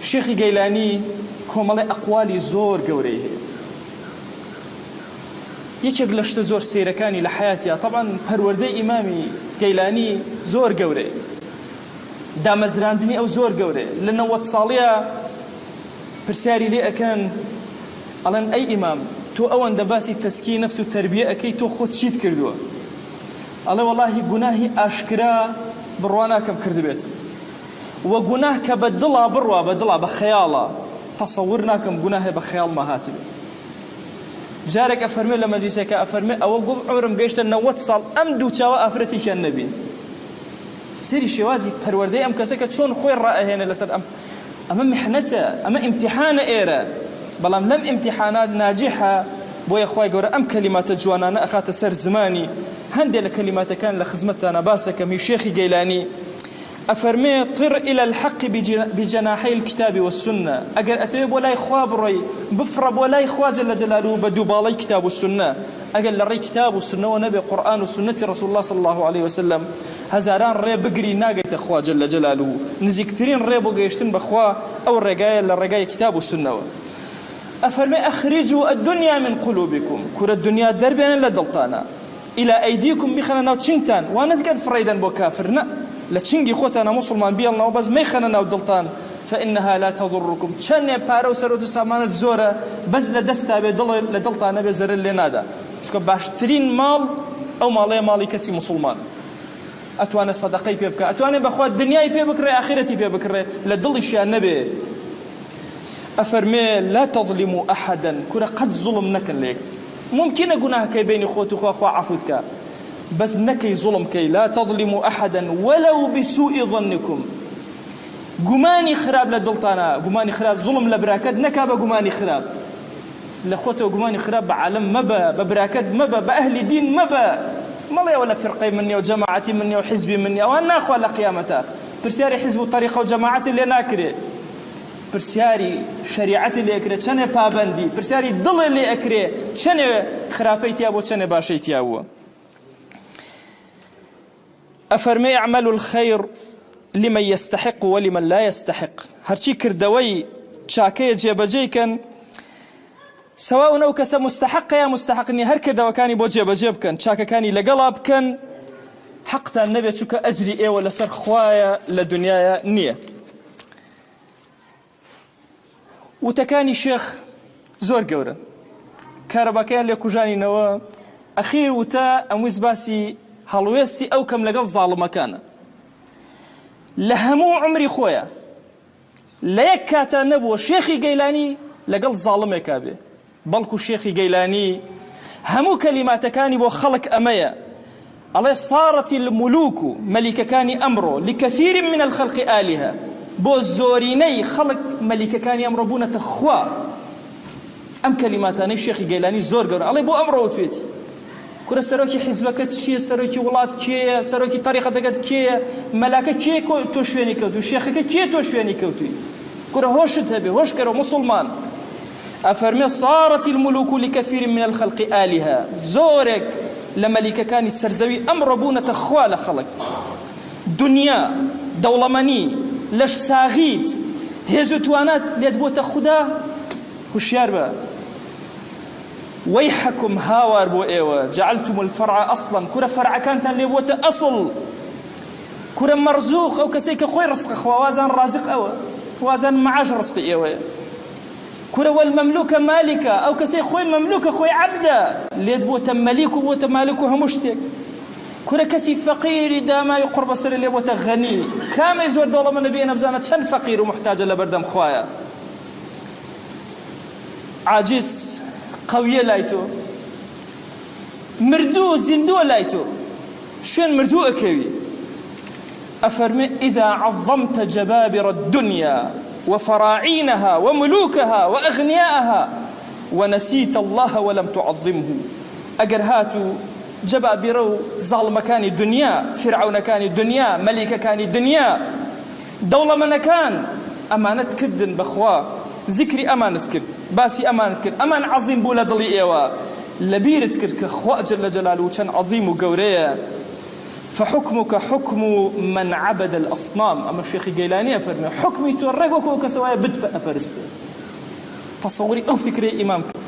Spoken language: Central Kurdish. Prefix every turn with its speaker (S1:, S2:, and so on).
S1: شێخی گەیلانی کۆمەڵێ ئەقوالی زۆر گەورەی هەیە. یەکێک لە شتە زۆر سەیرەکانی لە حەیاتیا تەبعەن پەروەردەی ئیمامی گەیلانی زۆر گەورەیە. دامەزراندنی ئەو زۆر گەورەیە. لە 90 ساڵیە پرسیاری لێ ئەکەن ئەڵێن ئەی ئیمام تۆ ئەوەندە باسی تەزکیەی نەفس و تەربیە ئەکەی تۆ خۆت چیت کردووە؟ ئەڵێ وەڵاهی گوناهی ئاشکرا بڕوا ناکەم کردبێتم وە گوناه کە بە دڵا بڕوا بە دڵا بە خەیاڵا تەسەور ناکەم گوناهێ بە خەیاڵما هاتبێ جارێک ئەفەرمێ لە مەجلیسێکا ئەفەرمێ ئەوە گوم عومرم گەیشتە 90 ساڵ ئەم دوو چاوە ئافرەتێکیان نەبین سەیری شێوازی پەروەردەی ئەم کەسە کە چۆن خۆی ڕائەهێنێ لەسەر ئەم ئەمە میحنەتە ئەمە ئیمتیحانە ئێرە بەڵام لەم ئیمتیحانات ناجحە بۆیە خوای گەورە ئەم کەلیماتە جوانانە ئەخاتە سەر زمانی هەندێک لە کەلیماتەکان لە خزمەتتانە باسەکەم هی شێخی گەیلانی ئەفەرمێ طر إلى الحق بجناحي الكتاب والسنة ئەگەر ئەتەوێ بۆ لای خوا بڕۆی بفڕە بۆ لای خوا جل جلاله بە دوو باڵی کتاب و سنە ئەگەر لە ڕێی کتاب و سوننەوە نەبێ قورئان و سوننەتی رسول اللە صلی اللە علیە وسلم هەزاران ڕێ بگری ناگەیتە خوا جل جلالە نزیکترین ڕێ بۆ گەیشتن بە خوا ئەو ڕێگایە لە ڕێگای کتاب و سوننەوە ئەفەرمێ اخرجوا الدنیا من قلوبکم کورە دنیا دەربێنن لە دڵتانا الى ایدیکم بیخەنە ناو چنگتان وا نەتکەن فڕێیدەن بۆ کافر نە لە چنگی خۆتانا موسڵمان بیەڵنەوە بەس مەیخەنە ناو دڵتان فانها لا تضرکم چەنێ پارە و سەروەت و سامانت زۆرە بەس لە دەستا بێ دڵ لە دڵتا نەبێ زەرەر لێ نادا چونکە باشترین ماڵ ئەو ماڵەیە ماڵی کەسی موسڵمان ئەتوانێ سەدەقەی پێ بکا ئەتوانێ بەخوا دنیای پێ بکڕێ ئاخرەتی پێ بکڕێ لە دڵیشیا نەبێ ئەفەرمێ لا تظلموا احدا کورە قەت زوڵم نەکەن لە یەکتر مومکینە گوناهکەی بینی خۆت و خوا خوا عەفوت کا بەس نەکەی زوڵم کەی لا تظلموا احدا ولو بسوء ظنكم گومانی خراپ لە دڵتانا گومانی خراپ زوڵم لە براکەت نەکا بە گومانی خراپ لە خۆتەوە گومانی خراپ بە عالم مەبە بە براکەت مەبە بە ئەهلی دین مەبە مەڵێ ئەوە لە فیرقەی من نیە و جەماعەتی من نیە و حیزبی من نیە ئەوان ناخوا لە قیامەتا پرسیاری حیزب و تەریقە و جەماعەتی لێ ناکرێ پرسیاری شەریعەتی لێ ئەکرێ چەنێ پابەندی پرسیاری دڵێ لێ ئەکرێ چەنێ خراپەی تیا بووە چەنێ باشەی تیا بووە ئەفەرمێ اعملوا الخیر لمن یستحق ولمن لا یستحق هەرچی کردەوەی چاکەیە جێبەجێی کەن سەواء ئەو کەسە مستحقە یا مستحق نیە هەر کردەوەکانی بۆ جێبەجێ بکەن چاکەکانی لەگەڵا بکەن حەقتان نەبێت چونکە ئەجری ئێوە لەسەر خوایە لە دنیاە نییە وتەکانی شێخ زۆر گەورەن کارەباکەیان لێ کوژانینەوە ئەخیر وتە ئەمویست باسی هەڵوێستی ئەو کەم لەگەڵ زاڵمەکانە لە هەموو عمری خۆیە لە یەک کاتا نەبووە شێخی گەیلانی لەگەڵ زاڵمێکا بێ بەڵکو شێخی گەیلانی هەموو کەلیماتەکانی بۆ خەڵک ئەمەیە ئەڵێ صارت الملوک مەلیکەکانی ئەمڕۆ لکثیر من الخلق آلهە بۆ زۆرینەی خەڵک مەلیکەکانی ئەمڕۆ بوونەتە خوا ئەم کەلیماتانەی شێخی گەیلانی زۆر گەورە ئەڵێ بۆ ئەمڕۆ وتوێتی کورە سەرۆکی حیزبەکەت چییە سەرۆکی وڵات کێیە سەرۆکی تەریقەتەکەت کێیە مەلاکە کێ تۆ شوێنی کەوتوی شێخەکە کێ تۆ شوێنی کەوتوی کورە هۆشت هەبێ هۆشکەرەوە موسڵمان ئەفەرمێ صارت الملوک لکثیر من الخلق آلهە زۆرێک لە مەلیکەکانی سەرزەوی ئەمڕۆ بوونەتە خوا لە خەڵک دنیا دەوڵەمەنی لەش ساغیت هێز و توانات لێت بۆتە خودا هوشیار بە وەیحەکم هاوار بۆ ئێوە جعلتم الفرع اصلا کورە فەرعەکانتان لێ بووەتە ئەسڵ کورە مەرزوق ئەو کەسەی کە خۆی ڕزقە خوا وازان ڕازق ئەوە وازان معاش ڕزقی ئێوەیە کورە والمملوکە مالکە ئەو کەسەی خۆی مەملوکە خۆی عەبدە لێت بۆتە مەلیک و بۆتە مالک و هەموو شتێک کورە کەسی فەقیری داماوی قوڕ بەسەرە لێ بۆتە غەنی کامەی زۆر دەوڵەمەندە بێنە بزانە چەند فەقیر و محتاجە لەبەردەم خوایە عاجز قەویە لای تۆ مردوو زیندووە لای تۆ شوێن مردوو ئەکەوی ئەفەرمێ إذا عظمت جبابر الدنيا وفراعينها وملوكها وأغنياءها ونسيت الله ولم تعظمه ئەگەر هاتوو جەبابیرە و زاڵمەکانی دنیا فیرعەونەکانی دنیا مەلیکەکانی دنیا دەوڵەمەنەکان ئەمانەت کردن بەخوا زیکری ئەمانت کرد باسی ئەمانت کرد ئەمان عەزیم بوو لە دڵی ئێوە لەبیرت کرد کە خوا جل جلاله چەند عەزیم و گەورەیە. فحکمک حکم من عبد الأصنام ئەمە شێخی گەیلانی ئەفەرمێ حکمی تۆ ڕێک وەکو ئەو کەسە وایە بت ئەپەرستێ تەسەوری ئەو فکرەی ئیمام کرد.